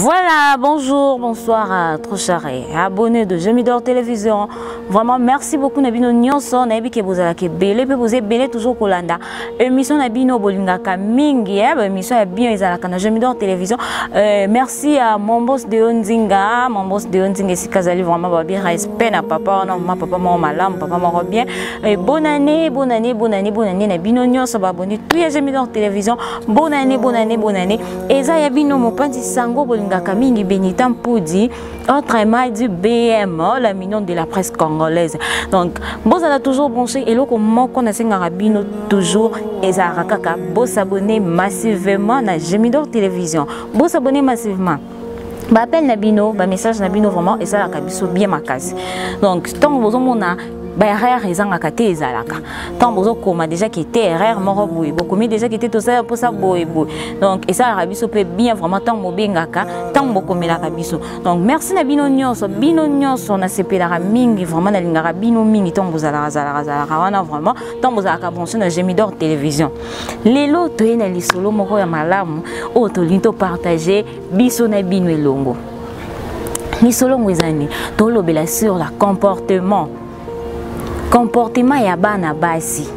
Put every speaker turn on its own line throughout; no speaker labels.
Voilà, bonjour, bonsoir à trop chers abonnés de Gemidor Télévision. Vraiment, merci beaucoup na bino nyonso, na yebi ke bozala ke belé pe boze belé toujours kolanda. Émission na bino bolingaka mingi, eh, ba émission ya bien ezalaka na Gemidor Télévision. Merci à mon boss de Nzinga, mon boss de Nzinga esika azali vraiment ba bien respect na papa wana, ma papa moko malamu, papa moko bien. Et bonne année, bonne année, bonne année, bonne année na bino nyonso ba abonnés tout ya Gemidor Télévision. Bonne année, bonne année, bonne année. Eza ya bino mopanzi sango bolingaka mingi Benita Mpudi, autrement dit BM, oh, la mignonne de la presse congolaise. Donc bozala toujours branché eloko moko nasengaka bino toujours ezalaka kaka bosabonner massivement na Gemidor Télévision. Bosabonner massivement. Ba appel na bino, ba message na bino vraiment ezalaka biso bien makasi. Donc tant bozomona ba erreur ezangaka te ezalaka. Tant bozokoma déjà ki te erreur moko boye, bokomi déjà ki te tosala mposa boye boye. Donc ezalaka biso mpe bien vraiment tant bobengaka, tant bokomelaka biso. Donc merci na bino nyonso, bino nyonso nasepelaka mingi vraiment, nalingaka bino mingi tant bozalaka zalaka zalaka wana vraiment, tant bozalaka branché na Gemidor Télévision. Lelo toye na lisolo moko ya malamu oyo tolingi topartage biso na bino elongo. Lisolo ngo eza nini? Tolobela sur la comportement. Comportement ya bana basi.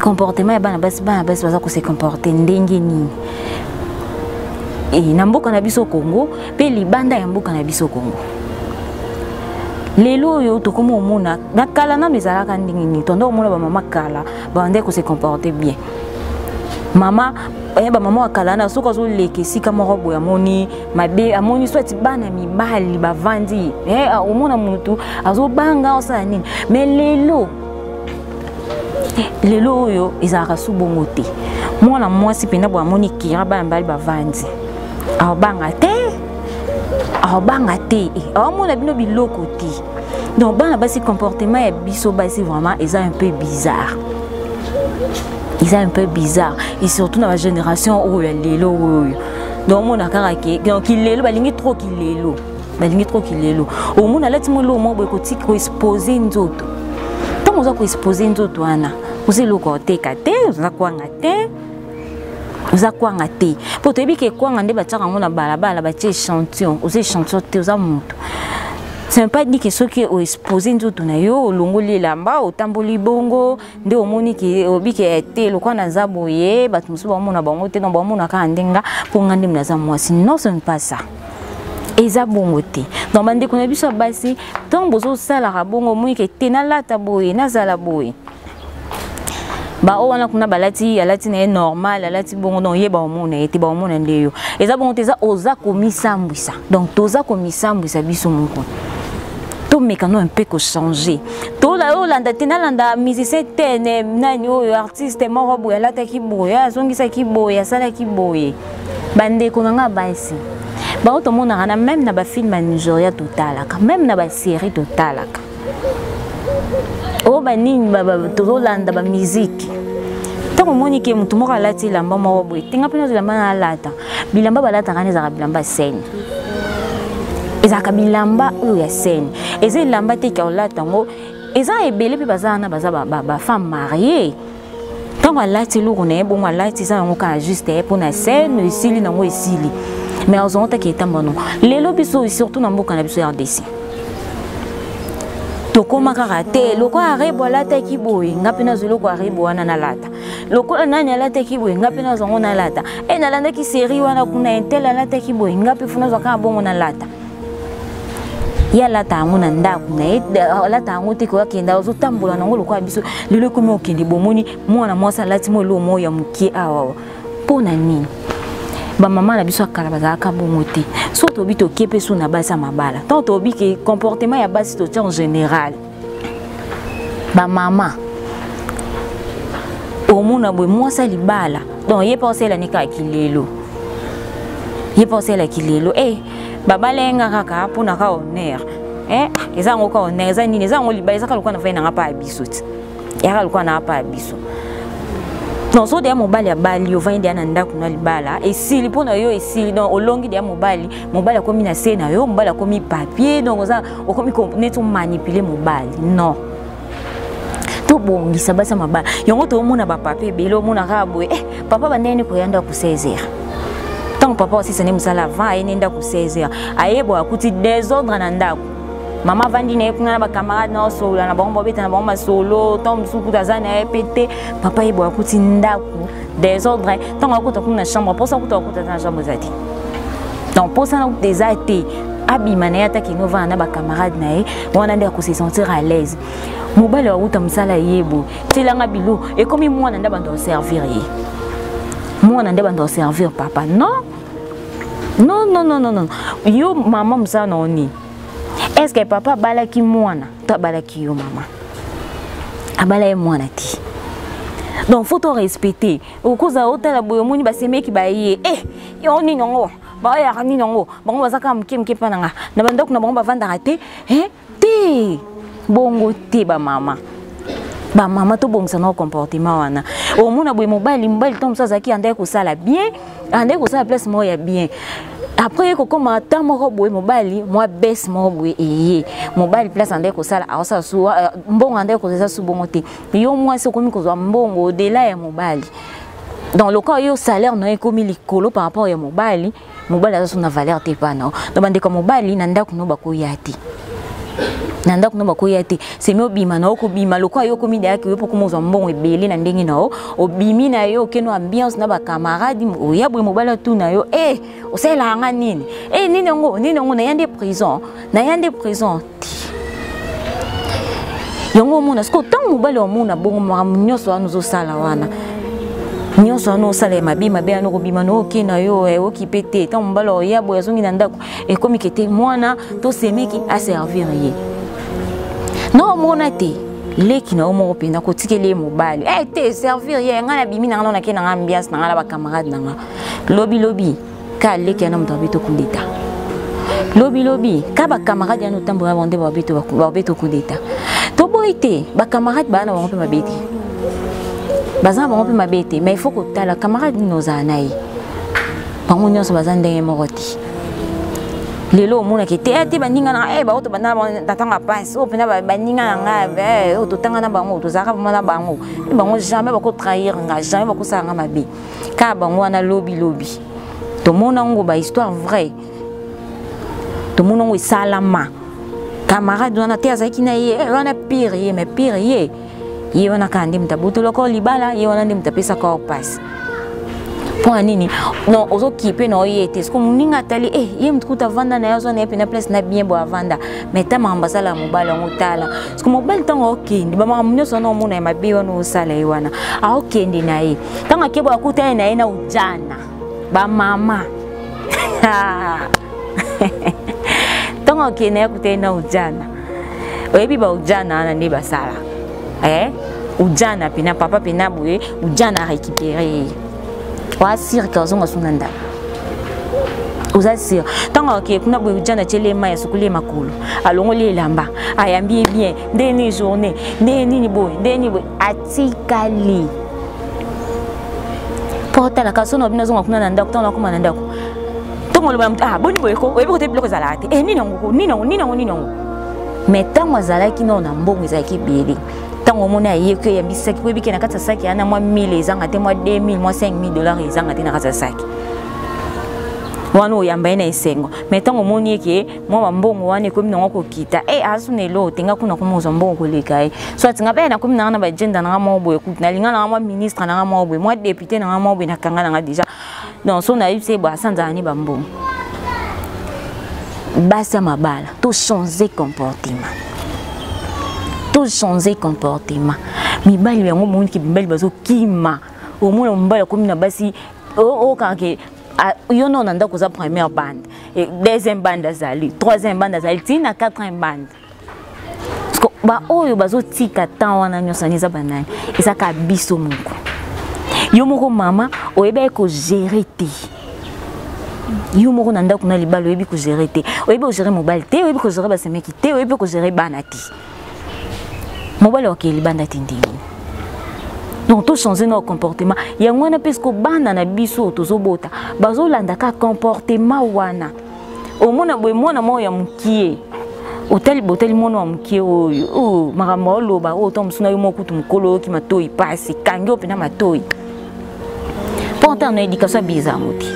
Comportement ya bana basi, bana basi baza ko se comporter ndenge nini? E, na mboka na biso Congo pe libanda ya mboka na biso Congo. Lelo oyo tokomi omona na kala nano ezalaka ndenge nini? Tondo omona ba mama kala bande ko se comporter bien. Mama ba mama wa kala na soki azoleka esika moko boye amoni mabe, amoni soit bana mibali bavandi, omona mutu azobanga osala nini. Mais lelo, lelo oyo ezalaka su bongo te. Mwana mwasi mpenza boye amoni kira bana mibali bavandi, aobanga te, aobanga te, aomona bino biloko te. Donc bana basi, comportement ya biso basi vraiment eza un peu bizarre. Eza un peu bizarre et surtout dans la génération oyo ya lelo oyo. Donc omona kaka ke donc kilelo balingi trop kilelo, balingi trop kilelo. Omona alati mwa eloko moko boye kotika koexpose nzoto. Ntango oza koexpose nzoto wana, oza eloko oteka te, oza kwanga te, oza kwanga te. Po toyebi ke kwanga nde batiaka yango na balabala, batie échantillon. Oza échantillon te, oza moto. Ce n'est pas dit que soki oexpose nzoto na yo, olongoli elamba, otamboli bongo nde omoni ke obi ke te lokola naza boye, bato mosusu bamona bango te, donc bamona kaka nde nga mpo nga nde naza mwasi. Non, ce n'est pas ça. Eza bongo te. Donc bandeko na biso ya basi, ntango bozosalaka bongo, omoni ke te nalata boye, nazala boye, ba oyo wana kuna balati, alati na ye normal, alati bongo, donc ye baomona ye te, baomona nde yo. Eza bongo te, eza oza komisambwisa. Donc toza komisambwisa biso moko. Tomeka no un peu kochanger. Tola olanda te, nalanda musicien te, ne nani oyo artiste moko boye alataki boye, azongisaki boye, asalaki boye. Bandeko na nga basi, bao tomonaka na même na bafilme ya Nigeria totalaka, même na basérie totalaka, oyo banini tozolanda bamusike. Ntango omoni ke motu moko alati elamba moko boye, tenga mpe nazwa elamba na alata. Bilamba balataka wana ezalaka bilamba ya scène, ezalaka bilamba oyo ya scène, eza elamba te ke olata yango. Eza ebele mpe baza wana, baza bafemme mariée. Ntango alati eloko na ye bongo, alati eza yango kaka juste mpo na scène, esili nango, esili. Mais azongo taki etamba no. Lelo biso, surtout na mboka na biso ya RDC, tokóma kaka te lokola Rebo alataki boye, nga mpe nazwa eloko ya Rebo wana nalata. Lokola nani alataki boye, nga mpe nazwa yango nalata. E nalandaki série wana kuna, un tel alataki boye, nga mpe faut nazwa kaka bongo nalata. Ye alata yango na ndako na ye, alata yango te koyakenda azotambola nango lokola biso. Lelo ekomi okende bomoni mwana mwasi alati mwa eloko moko ya mokie awa. Mpo na nini? Bamama na biso ya kala bazalaka bongo te. So tobi tokie mpe so na basi ya mabala, ntango tobi ke comportement ya basi totia en général, bamama omona boye mwasi ya libala, donc ye mpe osala ni kaka kilelo, ye mpe osala kilelo. E babala ye nga kaka mpona ka honneur, eza yango ka honneur, eza nini, eza yango libala, eza kaka lokola nafai nanga pa ya biso ti, eyaka lokola nanga pa ya biso. Donc so deya mobali abali, ovandi deya na ndako na libala, esili mpo na yo, esili. Donc olongi deya mobali, mobali akomi na se na yo, mobali akomi papier, donc oza okomi neti omanipule mobali. Non, tobongisa basi ya mabala yango. Toomona bapapa ebele, omona kaka boye, papa bandeni koya ndako 16 heures. Ntango papa osisa nde mosala avant aye nde ndako 16 heures, aye boye akuti désordre na ndako. Mama avandi na ye kuna na bacamarade na osolola na bango, babeta na bango masolo, ntango mosusu kuta aza na ye mpe te. Papa ye boye akuti ndako désordre, ntango akuta kuna na chambre, mposa kuta akuta na chambre eza te. Donc mposa na kuta eza te, abima na ye ata kende ovanda na bacamarade na ye wana nde akose sentir à l'aise. Mobali awuta mosala ye boye, tielanga bilo, ekomi mwana nde abanda oservir ye, mwana nde abanda oservir papa. Non, non, non, non, non, non. Yo mama, mosala na yo nini? Est ce que papa abalaki mwana to abalaki yo mama? Abala ye mwana te. Donc faut to respecter. Okozala otala boye, omoni basemeki baye, eh, yo nini yango bayaka nini yango, bango baza kaka moke moke mpa na nga na bandako na bango bavandaka te, eh, te bongo te. Bamama, bamama, tobongisa na comportement wana. Omona boye mobali, mobali ntango mosusu azalaki andaki kosala bien, andaki kosala place moko ya bien, après ye kokóma temps moko boye, mobali mwa baisse moko boye eye, mobali place andaki kosala aosala su mbongo andaki kozwa eza su bongo te. Yo mwasi okomi kozwa mbongo au-delà ya mobali. Donc lokola yo salaire na yo ekomi likolo par rapport ya mobali, mobali aza so na valeur te epa na yo. Donc bandeko ya mobali na ndako no bakoya te, na ndako no bakoya te. Semi obima na yo, kobima lokola yo okomi dayaki, yo mpo koma ozwa mbongo ebele na ndenge na yo, obimi na yo, okende ambiance na bacamarade, oya boye, mobali atuna yo: e osalelaka nga nini? E nini yango, nini yango? Naya nde prison, naya nde prison te. Yango omona sikoyo, ntango mobali omona bongo makambo nyonso wana ozosala wana, nyonso wana osala ya mabe mabe wana, okobima na oke na yo, okipe te. Ntango mobali oya boye, azongi na ndako, ekomi kete mwana to semeki aservir ye na omona te, leki na yo moko mpenza kotikeli ye mobali, eh, te servir ye. Ngai nabimi na ngai, nake na ngai ambiance na ngai na bacamarade na ngai. Lobi lobi ka leki yana moto abeto coup d'état, lobi lobi ka bacamarade yana otambola bango nde babeto coup d'état. Toboyi te, bacamarade baa na bango mpe mabe te, baza na bango mpe mabe te, mais il faut kotala camarade nini ozala na ye. Bango nyonso baza ndenge moko te. Lelo omonaki te te baninga na eh, baoyo tobanda na ntango ya mpasi oyo mpena baninga na ngai oyo totanga na bango, tozalaka vraimen na bango, bango jamais bakotrahir nga, jamais bakosala nga mabe. Kaka bango wana, lobi lobi tomona yango, bahistoire vrai tomona yango esalama. Camarade wana te azalaki na ye wana pire ye, mais pire ye, ye wana kaka nde moto abotolaka libala, ye wana nde moto apesaka yo mpasi. Mpo na nini? Non, ozokipe na oye te. Siko moninga atali eh, ye motu kuta avanda na ye, azwa na ye mpena place na bien boye avanda, mais ta makambo asala ya mobali yango. Tala siko mobali ntango aokende, bamakambo nyonso wana omona ya mabe wana osala ye wana, aokende na ye. Ntango akebo akuta ye na ye na ujana bamama, ntango akende ye akuta ye na ujana, oyebi baujana wana nde basala eh? Ujana mpena papa mpena boye, ujana récupéré ye, oza sûr ke azonga so na ndako, oza sûr. Ntango akee kuna boye, ujana atieli ye mai, asukoli ye makolo, alongoli elamba, ayambi ye bien, ndenge nini journée, ndenge nini boye, ndenge nini boye, atikali mpo otalaka so na bino azonga kuna na ndako. Ntango nakoma na ndako, ntongo oloba na moto: ah, boni boye ko, oyebi kote biloko ezalaka te, e nini yango, nini yango, nini yango, nini yango. Mais ntango azalaki nao na mbongo ezalaki ebele, ntango omoni ayeki, oyambisaki, po ebike na kati ya saki yana mwa 1000 ezanga te, mwa 2000, mwa 5000 dollars ezanga te na kati ya saki wana, oyamba ye na esengo. Mais ntango omoni eke mwa bambongo wana ekomi nango kokita, e azu na eloko te, nga kuna koma ozwa mbongo koleka ye, so atinga mpe nakomi nanga na baagenda nanga moko boye, kutu nalinga nanga mwa ministre nanga moko boye, mwa député nanga moko boye, nakanga nanga déjà. Donc so nayebi se boye, asanzaka ni bambongo. Basi ya mabala, tochange comportement, tochange comportement. Mibali yango moniki, mibali bazokima. Omona mobali akomi na basi okaka ke yo no na ndako oza première bande, deuxième bande azali, troisième bande azali, ntina quatrième bande. Baoyo bazotika temps wana nyonso wana eza banani? Eza kaka biso moko. Yo moko mama oyebaki kogérer te, yo moko na ndako na libala oyebi kogérer te, oyebi kogérer mobali te, oyebi kogérer basemeki te, oyebi kogérer bana te. Mobali akokende libanda te ndenge. Donc tochange na comportement yango wana, mpe bana na biso tozobota bazolanda kaka comportement wana. Omona boye mwana moko ya mokie, otali botali mwana wa mokie oyo, oyo makambo aoloba oyo, to mosu na yo moko kutu mokolo oyoki matoi pasi, kangi oyo mpena matoi, mpo ntana na éducation abizango te.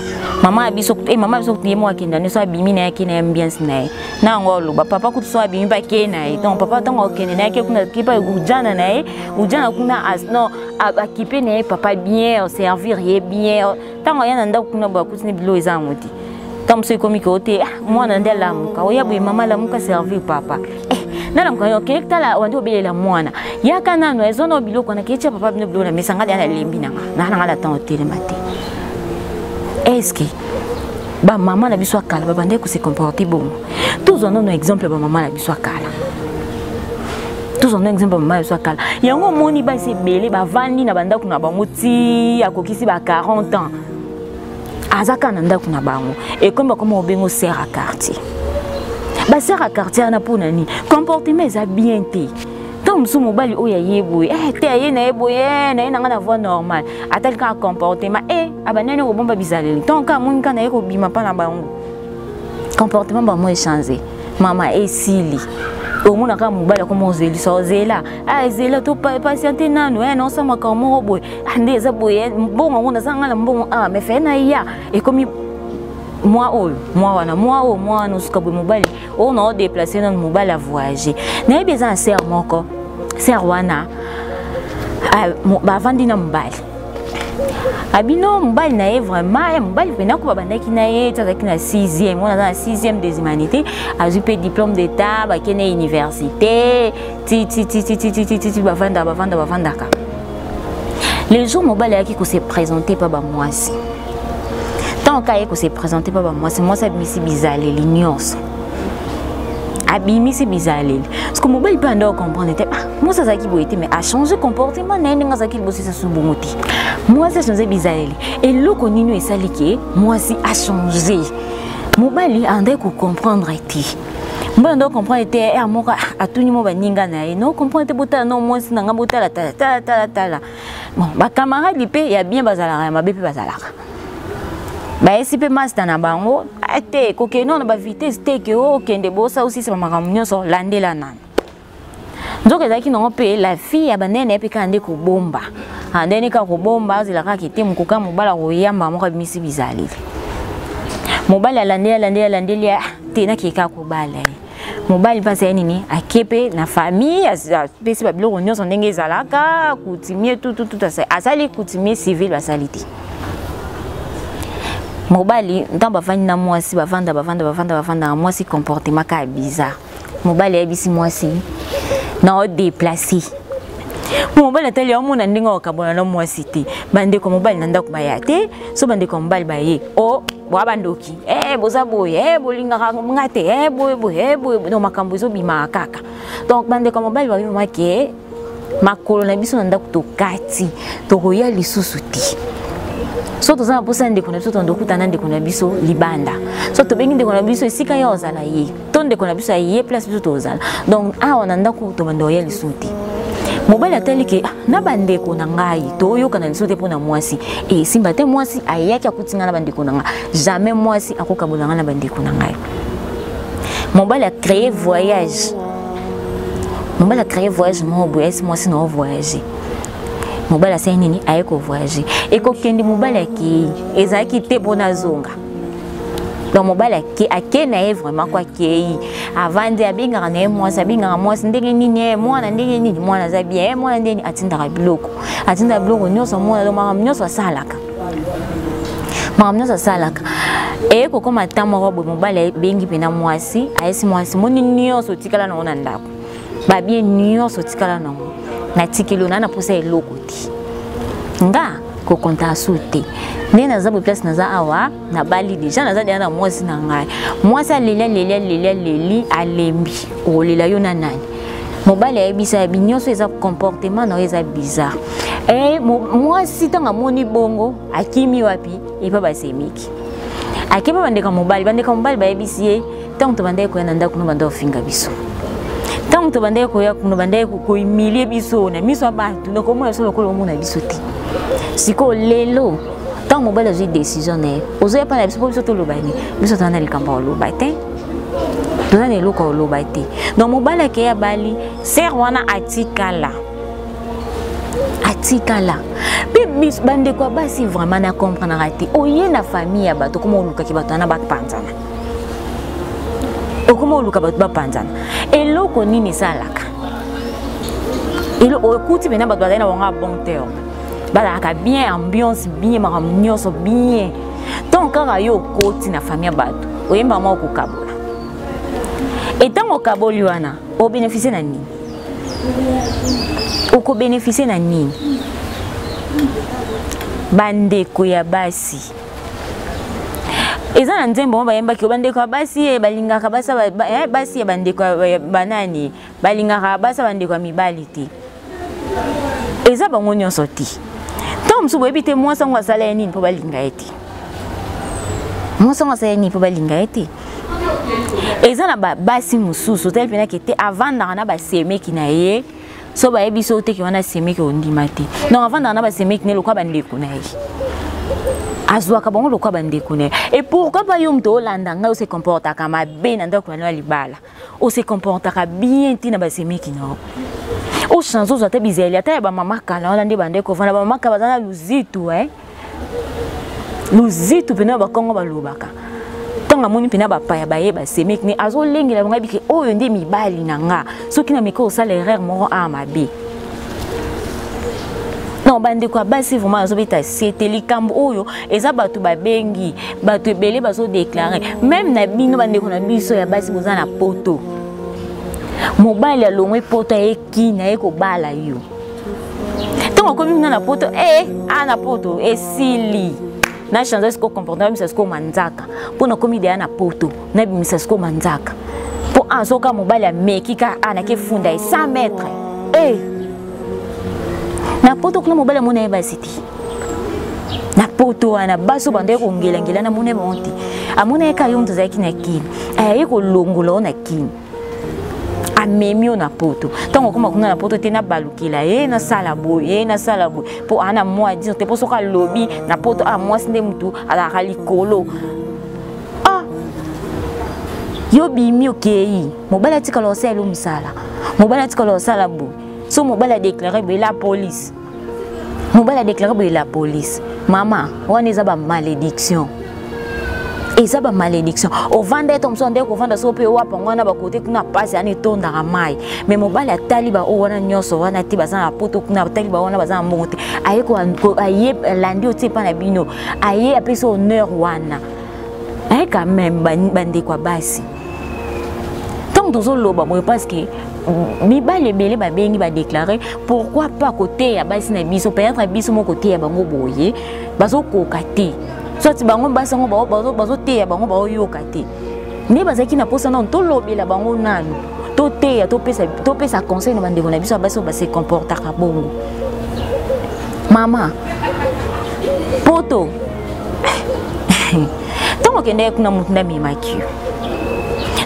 Mama ya biso eh, mama ya biso kutu ye moko akenda nde so abimi na ye ake na ye ambiance na ye na yango aloba papa kutu so abimi mpe ake na ye. Donc papa ntango akende na ye ake kuna kepa ujana na ye ujana kuna as, non akipe na ye papa bien, servir ye bien. Ntango aya na ndako kuna boye akuti ne biloko eza yango te. Ntango mosusu ekomi ko te, ah, mwana nde alamuka oya boye, mama alamuka servir papa, eh, nalamuka yo okei tala wandi obelela mwana yaka nano eza na biloko wana ketia papa bino biloko na mesa ngai nalembi nanga naa nanga na ntango otelema te. Est-ce bamama na biso ya kala babandaki kose comporter bongo? Tozwa nano exemple ya bamama na biso ya kala, tozwa nano exemple ya bamama na biso ya kala. Yango omoni basi ebele bavandi na bandako na bango ti akokisi ba 40 ans, aza kaka na ndako na bango. Ekomi bakoma obengo sœur ya quartier, basœur ya quartier wana. Mpo na nini? Comportement eza bien te. Ntango mosusu mobali oyo aye boye, eh, te aye na ye boye, eh, na ye na ngai na voie normale, atali kaka comportement e abandani kobomba bizaleli. Ntango kaka amoni kaka na ye kobima mpa na bango, comportement bango echange, mama esili. Omona kaka mobali akoma ozelisa, ozela, ah, ezela to patiente nanu, eh, naosala makambo moko boye, ah, nde eza boye, mbongo yango naza ngai na mbongo, ah, mais faye na ya ekomi mwa oyo mwa wana mwa oyo mwa wana osuka boye mobali oyo na odéplacer nanu, mobali avoyage. Nayebi eza na sœur moko, sœur wana bavandi na mobali abino, mobali na ye vraiment mobali mpena ko babandaki na ye ti azalaki na 6e, wana aza na 6e des humanités, azwi mpe diplôme d'état, bakende université ti ti ti ti ti ti ti ti ti bavandaka bavanda bavandaka. Le jour mobali ayaki kose présenter pa bamwasi, ntango ka aye kose présenter pa bamwasi, mwasi abimisi bizaleli nyonso, abimisi bizaleli parce que mobali mpe anda ocomprendre te, ah, mwasi azalaki boye te, mais achange comportement na ye ndenge azalaki liboso esasu bongo te. Mwasi achange bizaleli. Eloko nini oyo esali ke mwasi achange? Mobali andaki kocomprendre te, mobali anda comprendre te. Ere moko atuni mo baninga na ye: no comprendre te, botala no mwasi na nga, botala, tala tala tala tala. Bon, bacamarade mpe ya bien bazalaka, ya mabe mpe bazalaka. Bayesi mpe master na bango te kokende na bavitesse te, ke okende bosa osisa bamakambo nyonso, landela nano. Nzoka ezalaki nango mpe la fille ya banene ye mpe kaka nde kobomba, andeni kaka kobomba, azela kaka ete mokoka mobali akoyamba moko abimisi bizaleli. Mobali alandeli alandeli alandeli te, nakei kaka kobala ye. Mobali mpasi ye nini, ake mpe na famille, apesi babiloko nyonso ndenge ezalaka coutumier, tututu asali coutumier, civil basali te. Mobali ntango bavandi na mwasi, bavanda bavanda bavanda bavandaka, mwasi comportement kaka bizarre. Mobali ayebisi mwasi na odéplacer. Mobali atali, amona ndenge akabona na mwasi te. Bandeko mobali na ndako baya te, so bandeko mobali baye o boa bandoki, eh, boza boye, eh, bolingaka nga te, eh, boye boye, eh, boye. Donc makambo ezobimaka kaka. Donc bandeko mobali babimaka ke makolo na biso na ndako tokati, tokoya lisusu te. So toza na mposa ya ndeko na biso, tondo na ndeko na biso libanda. So tobengi ndeko na biso esika ye ozala ye, to ndeko na biso aye place biso tozala. Donc awa na ndako tobanda oya lisusu te. Mobali atali ke, ah, na bandeko na ngai toyokana lisusu te mpo na mwasi esimba te. Mwasi ayaki akuti ngai na bandeko na ngai, jamais mwasi akokabola ngai na bandeko na ngai. Mobali acréé voyage, mobali acréé voyage moko boye, ayesi mwasi na ovoyage. Mobali asali nini? Aye kovoyage, ekokende. Mobali akei, ezalaki te mpona azonga. Donc mobali ake, ake na ye vraiment ko akei, avandi, abengaka na ye mwasi, abengaka mwasi ndenge nini, ye mwana ndenge nini, mwana aza bien, ye mwana ndenge nini, atindaka biloko, atindaka biloko nyonso mwana. Donc makambo nyonso asalaka, makambo nyonso asalaka. Eye kokóma ta moko boye, mobali abengi mpena mwasi, ayesi mwasi: moni nyonso otikala nango na ndako, babien nyonso otikala nango, natikeli yo, naa na mposa eloko te, nga kokonta asu te. Nde naza boye, place naza awa, nabali déjà, naza déjà na mwasi na ngai. Mwasi aleli aleli aleli aleli, alembi okolela yo na nani. Mobali ayebisa yabi nyonso eza comportement na yo eza bizarre. E mwasi ntango amoni bongo, akimi wapi? Epa basemiki, akimi bandeko mobali. Bandeko mobali bayebisi ye: ntango tobandaki koya na ndako no, banda ofinga biso, ntango tobandaki koya kuna, bandaki kohumilie biso na miso ya bato, nakomona biso lokola omona biso te. Sikoyo lelo ntango mobali azwi décision na ye, ozoya mpa na biso mpo biso toloba nini? Biso toza na likambo ya koloba te, toza na eloko ya koloba te. Donc mobali akei, abali sœur wana, atikala. Atikala mpe bandeko ya basi vraiment na comprendraka te. Oye na famille ya bato, okoma olukaki bato wana bapanzana, okoma oluka bato bapanzana. Eloko nini esalaka? Okuti mpena bato bazali na bango ya bon terme, bazalaka bien, ambiance bien, makambo nyonso bien. Ntango kaka yo okoti na famille ya bato, oyemba mwa okokabola. Etango okaboli wana, obénéficie na nini? Okobénéficie na nini? Bandeko ya basi, eza na nzembo mo bayembaki: bandeko ya basi ye balingaka basi ya bandeko banani, balingaka basi ya bandeko ya mibali te. Eza bango nyonso te. Ntango mosusu boyebi te mwasi yango asala ye nini mpo balinga ye te. Mwasi yango asala ye nini mpo balinga ye te? Eza na basi mosusu, otali mpenaki te, avandaka na basemeki na ye. So bayebi so oteki wana semeki, ondima te. Donc avandaka na basemeki ne lokwa bandeko na ye, azwaka bango lokwa bandeko na ye. Et pourquoi pas yo moto olanda ngai, ose comportaka mabe na ndako ya libala, ose comportaka bien te na basemeki na yo? Ochange, ozwa ata bizali ata ya bamama kala wana nde bandeko ovanda. Bamama kala baza na luzitu, eh? Luzitu mpena bakongo balobaka. Ntango amoni mpena bapaya baye, basemeki ne azolengela bango, abike oyo nde mibali na nga, soki na meki osala erreur moko a mabe. Non, bandeko ya basi, vraiment azobeta sete. Likambo oyo eza bato babengi, bato ebele bazodéclarer, même na bino bandeko na biso ya basi boza na poto. Mobali alongwe poto, ayeki na ye kobala yo. Ntango akomi kuna na poto, e a na poto esili, na change sikoyo comportement, nabimisa sikoyo manzaka mpo nakomi deya na poto, nabimisa sikoyo manzaka mpo a soka mobali ameki ka a nake funda ye 100 mètre. E na poto kuna mobali amona ye basi te. Na poto wana basi oyo bandaki kongelangela, namona ye bango te. Amona ye kaka yo moto azalaki na kini, aye kolongola yo na kini, amemi yo na poto. Ntango okoma kuna na poto te, nabalukela ye, nasala boye, nasala boye, mpo aa na mwa dire te, mpo soki alobi na poto a mwasi nde motu azalaka likolo. Ah, yo bimi, okei, mobali atikala osala mosala, mobali atikala osala boye. So mobali adéclarer boye, la police. Mobali adéclarer boye, la police. Mama wana eza bamalédiction, eza bamalédiction. Ovanda ete mosusu andeki kovanda so mpe wapango wana bakote kuna, pasi wana etondaka mai. Me mobali atali baoyo wana nyonso wana te, baza na poto kuna, atali bao wana baza na mbongo te, aye aye alandi otie epa na bino, aye apesi honneur wana. Aye quand même. Bandeko ya basi, ntango tozoloba boye, parce que mibali ebele babengi, badéclarer, pourquoi pas koteya basi na biso? Peut-être biso moko koteya bango boye bazokoka te, soit bango basi yango bazoteya bango baoyoka te. Nde bazalaki na mposa nano tolobela bango nanu, toteya, topesa conseil na bandeko na biso ya basi oyo base comportaka bongo. Mama poto, ntango okendeki kuna, motu nde amemaki yo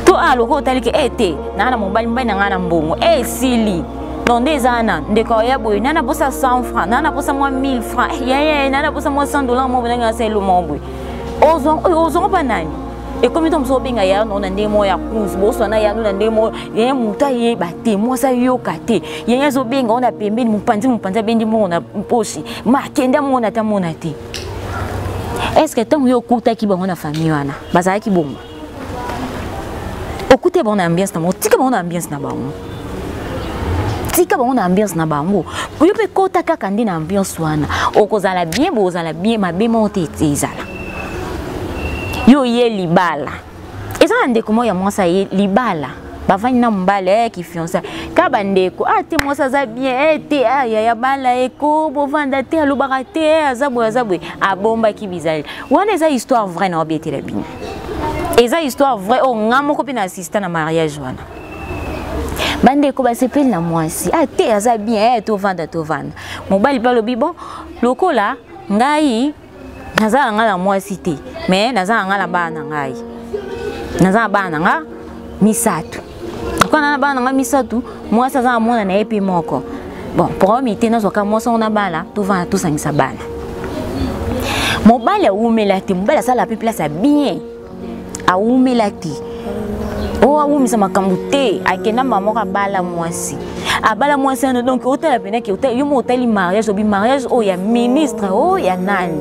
to a lokola otaliki e te naa na mobali, mobali na ngai na mbongo e esili. Donc nde eza wana, ndeko ya boye, naa na posa 100 franc, naa na posa mwa 1000 franc, yaya, naa na posa mwa 100 dollar, mwa bonangi asala elo mwa boye. Ozongo mpa nani? Ekomi to mosu obenga ya no na ndenge moko ya kuzu, boswana ya no na ndenge moko yaya, moto ayeba te, mwasi ayoka te. Yaya azobenga o na pembeni, mopanzi mopanzi abendi mbongo na poshi, makende amona te, amona te. Est ce que ntango yo okutaki bango na famille wana, bazalaki bongo? Okuti bango na ambiance na bango, tika bango na ambiance na bango, tika bango na ambiance na bango. Yo mpe kota kaka nde na ambiance wana, okozala bien, bozala bien, mabe moko te ezala. Yo ye libala eza na ndeko moko ya mwasi, aye libala, bavandi na mobali, ayaki fiançailles ka bandeko a te, mwasi aza bien e te, ayaya bala eko bovanda te, alobaka te, aza boye, aza boye, abombaki bizali wana. Eza histoire vraie na obetela bino, eza histoire vraie oyo nga moko mpe na assista na mariage wana. Bandeko basepeli na mwasi a te, aza bien e, tovanda, tovanda. Mobali mpe alobi: bon, lokola ngai naza na ngai na mwasi te, me naza na ngai na bana na ngai, naza na bana na nga misato, lokola na bana na ngai misato, mwasi aza na mwana na ye mpe moko, bon, problème te, nazwaka mwasi yango na bana, tovanda, tosangisa bana. Mobali awumela te, mobali asala mpe place ya bien, awumela te, oyo awumisa makambo te, akenda mbala moko abala mwasi. Abala mwasi wana, donc otala pena ke yo mo otali mariage, obi mariage oyo ya ministre oyo ya nani.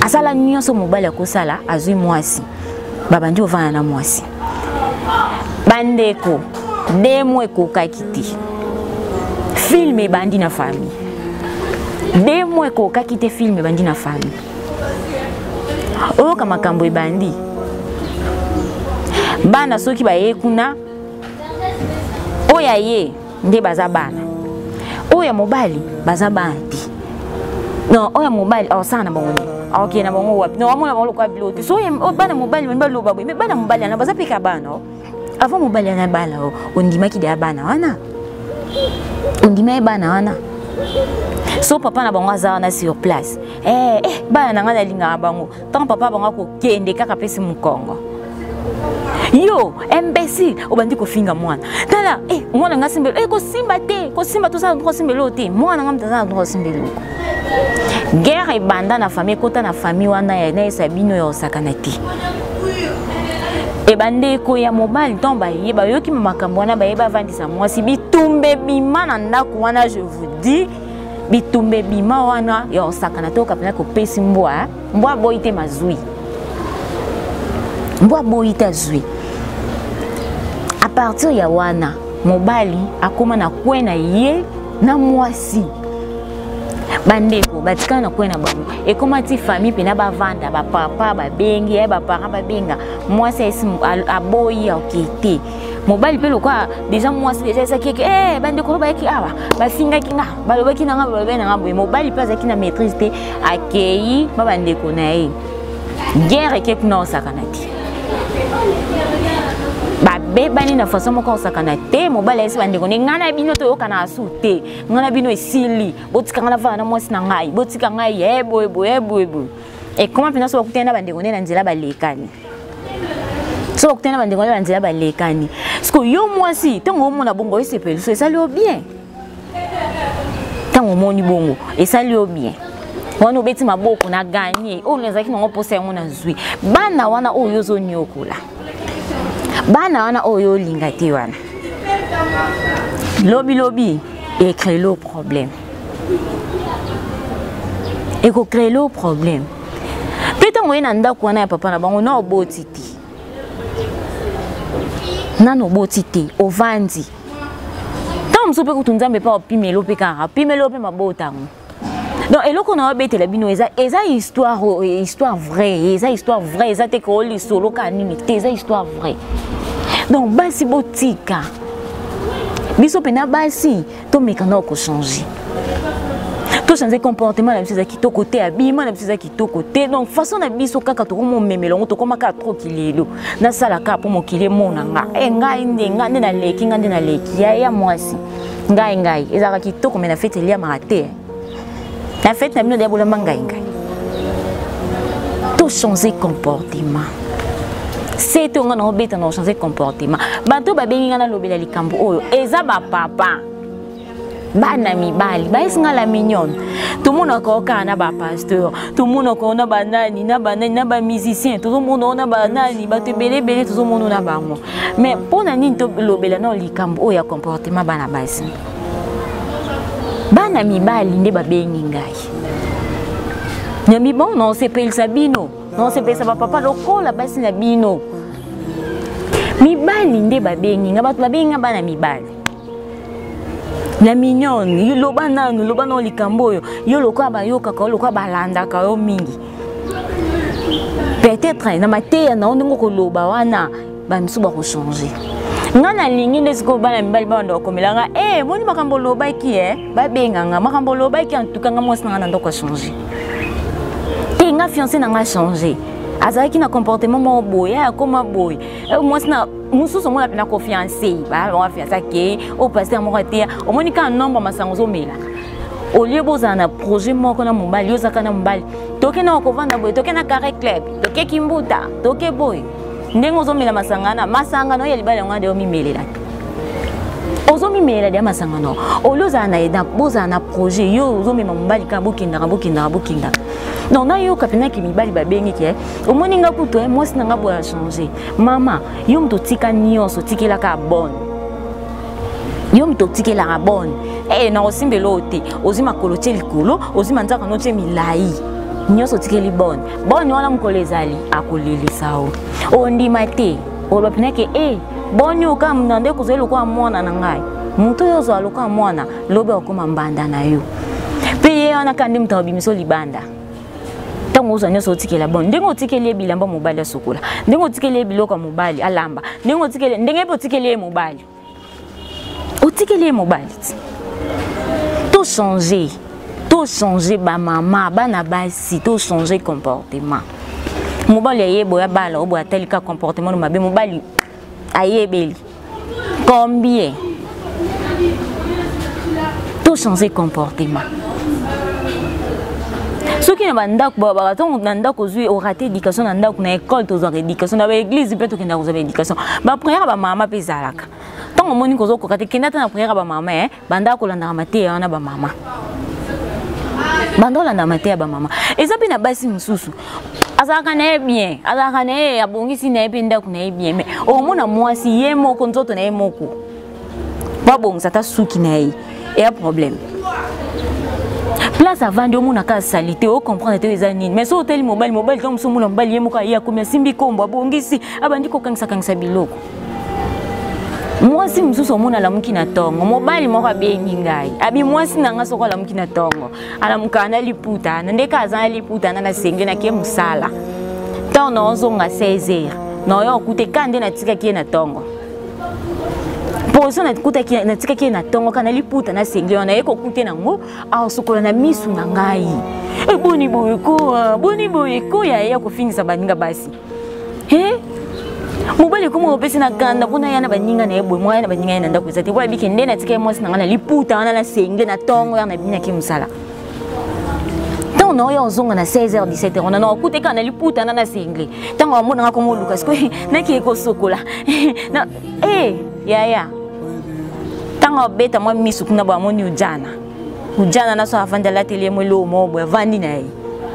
Asala nyonso mobali akosala, azwi mwasi, babandi ovanda na mwasi. Bandeko, demo ekokaki te, film ebandi na famille. Demo ekokaki te, film ebandi na famille. Oyoka makambo ebandi, bana soki baye kuna, oyo aye nde baza bana, oyo ya mobali baza bana te. Non, oyo ya mobali aosala na bango nini? Aokende na bango wapi? Non, amona bango lokola bilo te. So bana mobali bani baloba boye, me bana mobali wana baza mpe ka bana. Avant mobali wana bala, ondimaki deya bana wana, ondima ye bana wana. So papa na bango aza wana sur place, eh, eh, bana na ngai nalingaka bango. Ntango papa bango akokende kaka, apesi mokongo, yo imbécile, obandi kofinga mwana. Tala, eh, mwana nga simba, eh, kosimba te, kosimba, tozala droit kosimba eloko te. Mwana nga moto aza na droit kosimba eloko. Guerre ebanda na famille, ekota na famille wana ya nayesa bino ya osakana te. Ebandeko ya mobali, ntango baye bayoki makambo wana, baye bavandisa mwasi, bitumba ebima na ndako wana. Je vous dis, bitumba ebima wana ya osakana te. Okapena kopesi mbwa, mbwa boyi te, mazwi mbwa boyi te, azwi. À partir ya wana, mobali akóma na kwe na ye na mwasi. Bandeko batikala na kwe na bango. Ekóma ti famille mpena bavanda, bapapa babengi ye, baparent babenga mwasi, ayesi aboyi, aoke te. Mobali mpe lokola déjà mwasi déjà ezaki eke, eh, bandeko bayaki awa, bafingaki nga, balobaki na nga, balobaki na nga boye. Mobali mpe azalaki na maîtrise te, akei ba bandeko na ye, guerre eke kuna, osakana te. Babebani na façon moko osakana te. Mobali ayesi bandeko nde: ngai na bino toyokana asu te, ngai na bino esili, botika ngai navanda na mwasi na ngai, botika ngai ye boye boye boye boye. Ekoma mpenza so bakutani na bandeko nde na nzela, balekani. So bakutani na bandeko nde na nzela, balekani. Siko yo mwasi, ntango omona bongo, esepeli so esali yo bien. Ntango omoni bongo, esali yo bien wana, obeti maboko na ganye oyo nazalaki nango mposa yango nazwi. Bana wana oyo ozoniokola, bana wana oyo olinga te wana, lobilobi ecréer problème, ekocréer problème. Mpe ntango oye na ndako wana ya papa na bango, na oboti te, nano oboti te, ovandi. Ntango mosusu mpe kutu Nzambe mpe opimelo mpe kaka opimelo mpe mabota yango. Donc eloko na obetela bino eza histoire, histoire vraie, eza histoire vraie, eza te ko lisolo kaka nini te, eza histoire vraie. Donc basi, botika biso mpena basi tomeka na kochanger, tochange comportement na biso. Eza kitoko te, abima na biso eza kitoko te. Donc façon na biso kaka tokomomemela yango, tokoma kaka trop kilelo. Nasala kaka mpo mokili emona nga, e ngai nde, ngai nde naleki, ngai nde naleki ya mwasi, ngai ngai. Ezalaka kitoko, me na fête eliamaka te. Na fête na bino deya bolamba ngai ngai. Tochange comportement se te. Nga na obeta na ochange comportement. Bato babengi nga nalobela likambo oyo eza bapapa, bana mibali bayesi nga la mignonne. Tomonaka o kaka na bapasteur, tomonaka o na banani na banani na bamusicien, tozomona o na banani, bato ebele ebele tozomona na bango. Mais mpo na nini tolobela na likambo oyo ya comportement bana basi, bana mibali nde babengi ngai nyami? Bon, naosepelisa bino, naosepelisa bapapa lokola basi na bino mibali nde babengi nga. Bato babengi nga bana mibali na mignonne, loba nanu, loba nanu likambo oyo. Yo lokola bayokaka yo, lokola balandaka yo mingi, peut-être na mateya na yo, ndenge okoloba wana, bamisu bakochange. Nga nalingi nde sikoyo bana mibali babanda bakomela nga: e moni makambo olobaki, e babenga nga, makambo olobaki, antuka nga mwasi na nga na ndako achange te, nga fiancé na nga change, azalaki na comportement moko boye, akoma boye. Mwasi na mosusu omona mpena kofiance, bango fiancé akei oyo pasteur moko ateya, omoni kaka nombre masango ozomela. Au lieu bozala na projet moko na mobali, yo ozalaka na mobali, toke na kovanda boye, toke na Carré Club, toke Kimbuta, toke boye, ndenge ozomela masanga na masanga na oyo ya libala yango ade omimelela te, ozomimelela deya masanga no. Au lieu ozala na bozala na projet, yo ozomema mobali kaka, bokendaka, bokendaka, bokendaka. Donc nayoka mpenaki mibali babengi ke omoni nga kutu mwasi na nga boye achange. Mama, yo moto otika nyonso, otikelaka bonne. Yo moto otikelaka bonne e nakosimba eloko te. Ozwi makolo tie likolo, ozwi manzaka no tie milai, nyonso otikeli bonne. Bonne wana mokolo ezali akolelisa yo, ondima te, oloba mpena ke e boni oka na nde kozali lokola mwana na ngai. Moto oyo ozwa lokola mwana, lobi akokoma mbanda na yo. Mpe ye wana kaka nde moto akobimisa libanda. Ntango ozwa nyonso otikela bon, ndenge otikeli ye bilamba mobali asukola, ndenge otikeli ye biloko ya mobali alamba, ndenge otikeli, ndenge mpe otikeli ye mobali, otikeli ye mobali ti. Tochange, tochange bamama, bana basi, tochange comportement. Mobali ayeba oyo abala, oyo boye atali kaka comportement no mabe, mobali ayebeli combien. Tochange comportement. Soki na bandako babaka, ntango na ndako ozwi orate éducation na ndako, na école tozwaka éducation, na baeglise mpe tokendaka kozwa baéducation, baprière bamama mpe ezalaka. Ntango omoni kozokoka te, kenda ata na prière bamama, eh, banda kolandaka mateya wana bamama, banda kolanda mateya bamama. Eza mpe na basi mosusu azalaka na ye bien, azalaka na ye abongisi na ye mpe ndako na ye bien, mais omona mwasi ye moko nzoto na ye moko babongisa ata suki na ye eya problème. Place avandi omonaka asali te, ocomprendre te eza nini. Mais so otali mobali, mobali ntango mosu omona mobali ye moko aye akomi asimbi kombo, abongisi, abandi kokangisakangisa biloko. Mwasi mosusu omona alamuki na ntongo, mobali moko abengi ngai, abi mwasi na ngai soko alamuki na ntongo, alamukaka na liputa na ndeka, aza na liputa na nasenge nake mosala, ntango naozonga 16 heures naoya okute ka nde natikaki ye na ntongo. Poso natikaki ye na ntongo ka na liputa na senge wana, ye kokute nango aosokola na misu na ngai. E boni boye ko, boni boye ko, ya ye akofingisa baninga basi. He mobali ekoma opesi na kanda mpona ya na baninga na ye boye, mwa ya na baninga ye na ndako eza te, po abiki nde natika ye mwasi na ngai na liputa wana na senge na ntongo ya na binaki mosala. Ntango na oyo ozonga na 16h 17h wana, na okute kaka na liputa wana na sengle. Ntango amonanga koma oluka sikoyo nakei kosokola na e yaya, ntango abeta mwa misu kuna boye, amoni ujana ujana na so avandi, alateli ye mwa eloko moko boye, avandi na ye,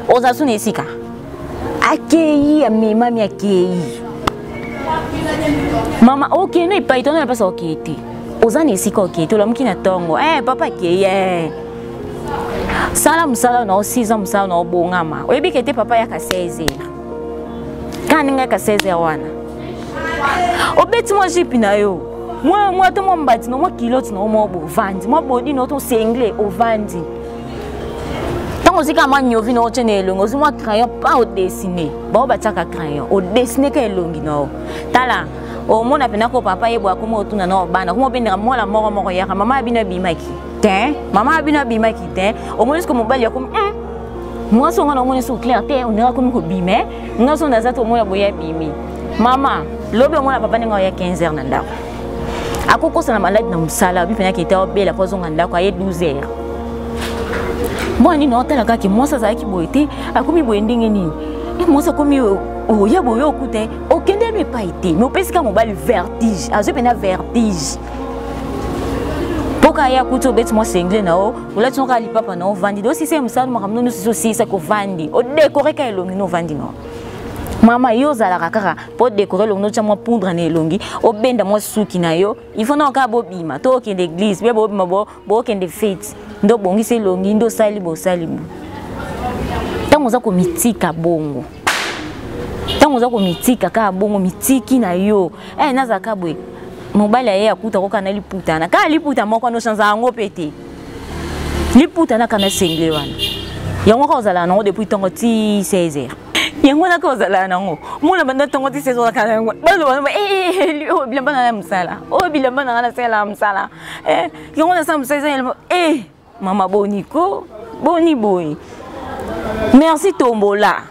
oza so na esika akei, amemami, akei. Mama okende epai tona na mpasa, okei te, oza na esika okei te, olamuki na ntongo, eh, papa akei, eh. Sala mosala na osisa mosala na obongama, oyebi ke te papa yaka 16 heures, kaka ndenge yaka 16 heures wana, obeti mwa jipe na yo, mwa mwa to mwa mbati na mwa kilote na yo mwa bovandi, mwa bodi na yo to sengle ovandi. Ntango ozwi kaka mwa nyovi na otye na elongi, ozwi mwa crayon pa odessine, bao batiaka crayon, odessine ka elongi na yo. Tala, omona mpena ko papa ye boye akoma otuna na obana, akoma obendaka mwana moko moko, yaka mama ya bino abimaki te, mama ya bino abimaki te. Omoni siko mobali akomi mwasi onga na omoni so clair te, ondenge akomi kobima nga so naza te, omona boye abimi mama. Lobi omona papa ndenge oya 15 heures na ndako, akokosana maladi na mosala, abi mpena kete obela mpo azonga ndako aye 12 heures. Mwana nini otala kaka mwasi azalaki boye te, akomi boye ndenge nini? Mwasi akomi oya boye, okuta okende no epai te, mais opesi kaka mobali vertige, azwi mpena vertige mpoka ye akuti obeti mwa sengle na yo, olati kaka lipapa na ovandi, osisa ye mosala, makambo nyonso osisa, kovandi odekore ka elongi no ovandi no. Mama, yo ozalaka kaka mpo odekore elongi, notya mwa poudre na elongi, obenda mwa suki na yo, il faut nao kaka bobima to okende église mpe bobima bokende fete, nde obongisi elongi, nde osali bosali bo. Ntango oza komitika bongo, ntango oza komitika kaka bongo, mitiki na yo, eh, nazalaka boye, mobali aye akuta koka na liputa na kaka liputa moko, nochanza yango mpe te, liputa na kana sengle wana, yango kaka ozalaka nango depuis ntongo ti 16 heures, yango wana kaka ozalaka nango mona banda ntongo ti 16 heures kaka yango. Baloba oyo bilamba na mosala, oyo bilamba na nga nasalelaka mosala, yango nasala mosala eza. E mama, boni ko, boni boye? Merci. Tombola,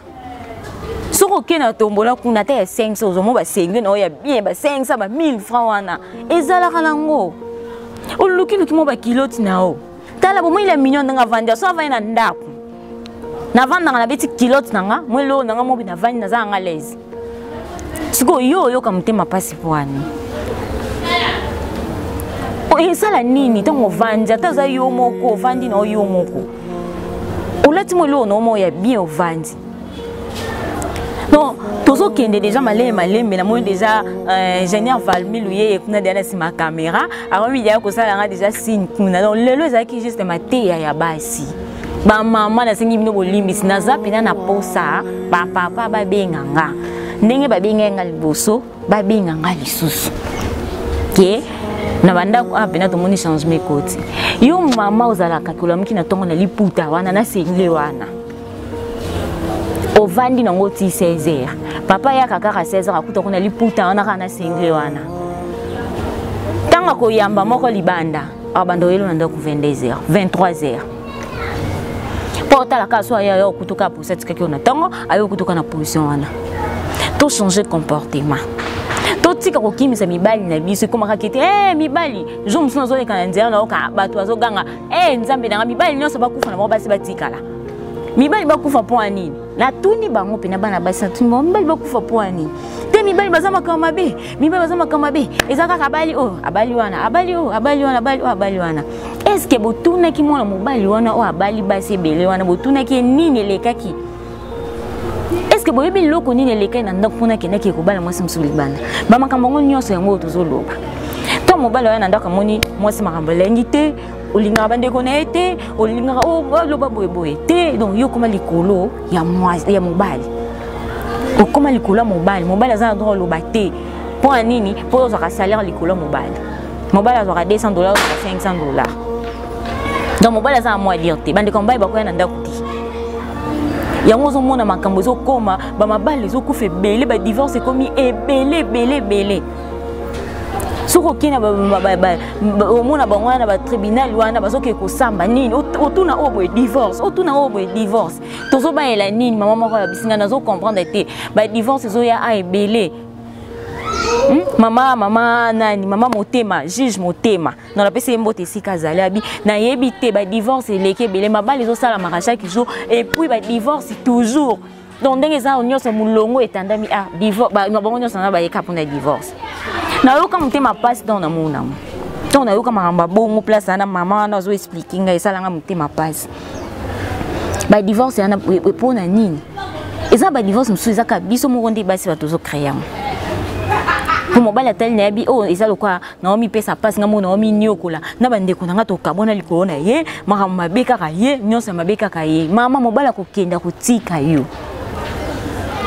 soki okei na tombola kuna ata ya 500, ozomona basengle na oyo ya bien ba 500, ba 1000 franc wana ezalaka nango. Olukiluki mwa bakiloti na yo, tala bomoi la mignon ndenge avandi, so avandi na ndako, navandaka nabeti kilote na nga, mwa eloko na nga mobi, navandi, naza nanga laise. Sikoyo yo oyoka motema mpasi po wani esala nini? Ntango ovandi, ata oza yo moko, ovandi na yo moko, olati mwa eloko na yo moko ya bien, ovandi. Non, tozokende. Tokende déjà malembe malembe, namoni déjà ingénieur Valmi Luyeye kuna deya na nsima caméra, akomi deya kosala nga déjà signe kuna. Donc lelo ezalaki juste mateya ya basi, bamama. Nasengi bino bolimbisi, naza mpena na posa bapapa babenga nga ndenge babengai nga liboso, babenga nga lisusu ke na bandako awa mpena tomoni changement ekoti. Yo mama ozalaka kolamuki na ntongo na liputa wana na sengle wana, ovandi nango ti 16 heures, papa ayaka kaka 16 heures, akuta kuna liputa wana kaka na sengle wana. Ntango akoyamba moko libanda, abanda oyelo na ndako 22 heures, 23 heures, mpo otala kaka so aya yo okutuka posa atikaki yo na ntongo, ayo okutuka na position wana. Tochange comportement, totika kokimisa mibali na biso. Ekomaka kete hey, mibali jour mosusu nazoleka na nzela, nayoka bato bazoganga: hey, Nzambe nanga, mibali nyonso bakufa na bango, basi batikala. Mibali bakufa mpo ya nini? Natuni bango mpena, bana basi, natuni bango: mibali bakufa mpo ya nini? Te, mibali baza makambo mabe, mibali baza makambo mabe. Eza kaka abali oyo, abali wana, abali oyo, abali wana, abali oyo, abali wana. Est-ce botunaki mwana mobali wana oyo abali basi ebele wana, botunaki ye nini elekaki? Est-ce boyebi eloko nini elekaki na ndako mpona akendaki ekobala mwasi mosusu libanda? Bamakambo yango nyonso, yango oyo tozoloba. To mobali oyo na ndako amoni mwasi makambo elengi te, olingaka bandeko na ye te, olingaka oloba boyeboye te. Donc yo okóma likolo ya mwasi, ya mobali, okóma likolo ya mobali. Mobali aza na droit oloba te. Mpo ya nini? Mpo ozwaka salaire likolo ya mobali. Mobali azwaka 200 dollar, ozwaka 500 dollar. Donc mobali aza na mot à dire te. Bandeko ya mobali bakoya na ndako te. Yango ozomona makambo ezokóma, bamabala ezokufa ebele, badivorce ekomi ebele ebele ebele. Soki okei na omona bango wana na batribunal wana, bazokee kosamba nini? Otuna oyo boye divorce, otuna oyo boye divorce. Tozobayela nini? Mama moko ya bisinga, nazocomprendre te, badivorce ezoya a ebele. Mama nani, mama Motema, juge Motema, non, napesi ye mbote esika azali. Abi nayebi te, badivorce eleki ebele, mabala ezosalamaka chaque jour et puis badivorce toujours. Donc ndenge eza nyonso, molongo etandami, ah, bango nyonso na bayeka mpona divorce. Nayoka motema mpasi ntango namonamo, ntango nayoka makambo ya bongo. Place wana mama wana azoexpliquer ngai, esalanga motema mpasi. Badivorce wana mpona nini? Eza badivorce mosusu ezaka biso moko nde basi bato tozocréer yango. Mpo mobali atali, nayebi oyo eza lokwa naomipesa mpasi, nga mo naominiokola na bandeko na nga, tokabwana likolo na ye, makambo mabe kaka ye, nyonso ya mabe kaka ye. Mama, mobali akokenda kotika yo,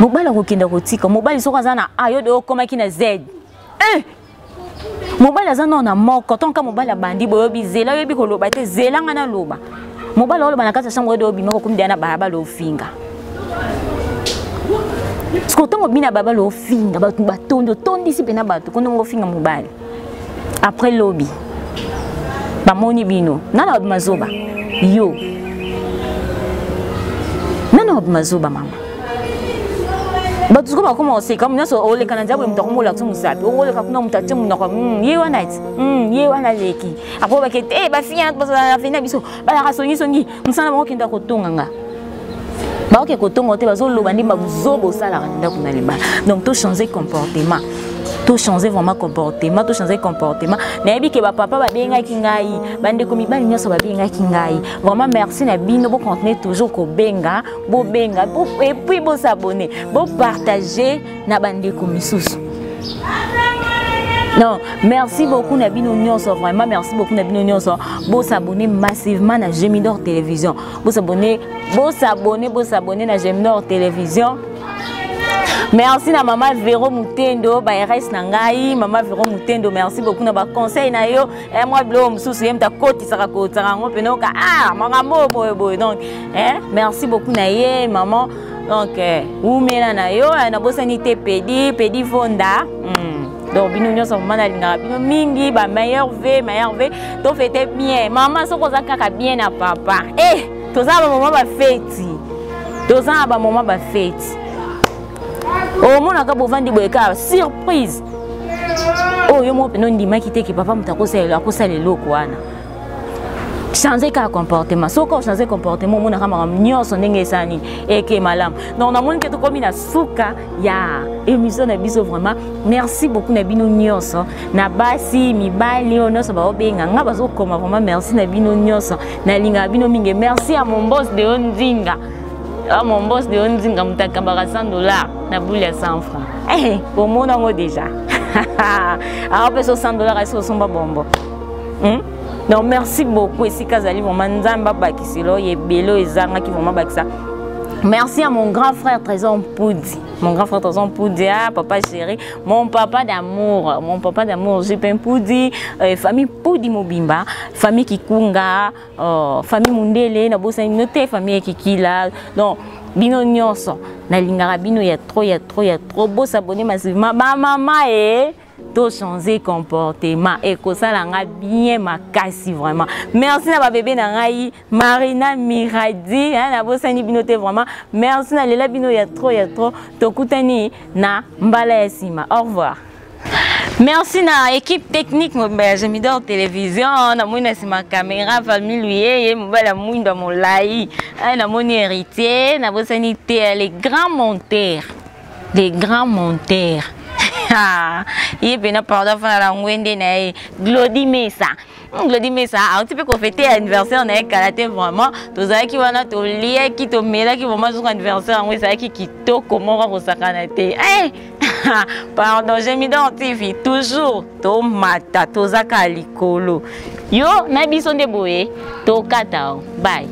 mobali akokenda kotika. Mobali soki aza na A, yo de okomaki na Z. Eh! Mobali aza nao na moko tonka. Mobali abandi boyobi zela, oyebi koloba te, zela nga naloba. Mobali oloba na kati ya chambre, oyo obimaka okomi deya na balabala, ofinga. Siko ntango obimi na balabala, ofinga bato, batondi, otondisi mpena bato kondo ngo, ofinga mobali. Après lobi bamoni bino nana babima zoba, yo nana babima zoba. Mama, bato sikoyo bakoma koseka nyonso. Oleka na nzela boye, moto akomolakisa mosapi, oleka kuna, moto atie monoko: ye wana ti ye wana leki." Apo bake te, bafille bazala na biso, balaka songisongi, mosala bango kenda kotonga nga, baoke kotonga te, bazoloba nde babuzoba osalaka na ndako na libala. Donc tochange comportement, tochange vraiment comportement, tochange comportement. Nayebi ke bapapa babengaki ngai, bandeko mibali nyonso babengaki ngai, vraiment merci na bino. Bocontinue toujours kobenga, bobenga et puis bosabonner, bopartage na bandeko misusu. Non, merci beaucoup na bino nyonso, vraiment merci beaucoup na bino nyonso. Bosabonner massivement na Gemidor Télévision, bosabonner, bosabonner, bosabonner na Gemidor Télévision. Merci na mama Vero Mutendo, ba-rs na ngai. Mama Vero Mutendo, merci beaucoup na baconseil na yo. Mwa biloko mosusu ye moto akotisaka, kotisaka yango mpena oka, ah, makambo boye boye. Donc merci beaucoup na ye mama. Donc umela na yo, nabosani te Pedi, Pedi Vonda. Donc bino nyonso mama, nalingaka bino mingi. Bameilleurs vœux, meilleurs vœux. Tofete bien mama, soki oza kaka bien na papa, toza na bamama bafeti, toza na bamama bafeti. Omonaka bovandi boye, kaka surprise oyo yo moko mpena ondimaki te ke papa moto akosala eloko wana. Change kaka comportement. Soki ochange comportement, omonaka makambo nyonso ndenge esala nini, eke malamu. Donc namoni ke tokomi na suka ya émission na biso. Vraiment merci beaucoup na bino nyonso, na basi, mibali oyo nyonso baobenga nga, bazokoma, vraiment merci na bino nyonso, nalingaka bino mingi. Merci ya mon boss Deo Nzinga. Ah, mon boss de Nzinga moto akambaka 100 $ na bule ya 100 francs. Eh, omona yango déjà, aopesa 100 $ esi osomba bombo, Donc merci beaucoup esika azali vraiment, Nzambe abakisela oyo ebele oyo ezangaki, vraiment bakisa. Merci à mon grand frère Trésor Mpoudi. Mon grand frère Trésor Mpoudi, ah, papa chéri, mon papa d'amour, mon papa d'amour, JP Mpoudi, famille Mpoudi Mobimba, famille Kikunga, famille Mundele, nabosani bino te, famille Kikila. Donc, bino nyonso, nalingaka bino ya trop, ya trop, ya trop. Bos'abonner massivement. Ba mama eh tochanger comportement, ekosala nga bien makasi vraiment. Merci na babebe na ngai Marina, Miradi, nabosani bino te vraiment. Merci, nalela bino ya trop, ya trop. Tokutani na mbala ya nsima, au revoir. Merci na équipe technique mobimba ya Gemidor Télévision. Namoni na nsima caméra famille Luyeye, mobali ya mwindo ya molai, namoni Héritier, nabosani te les grands monteurs, les grands monteurs, ye mpena pardon, afana na ngwende na ye Glodi Mesa. Glodi Mesa auti mpe kofêter anniversaire na ye kala te. Vraiment tozalaki wana, toliaki, tomelaki, vraiment jour anniversaire yango ezalaki kitoko moko kosakana te. Eh, pardon, Gemidor TV toujours tomata, tozaka likolo yo na biso nde boye tokata. Bye.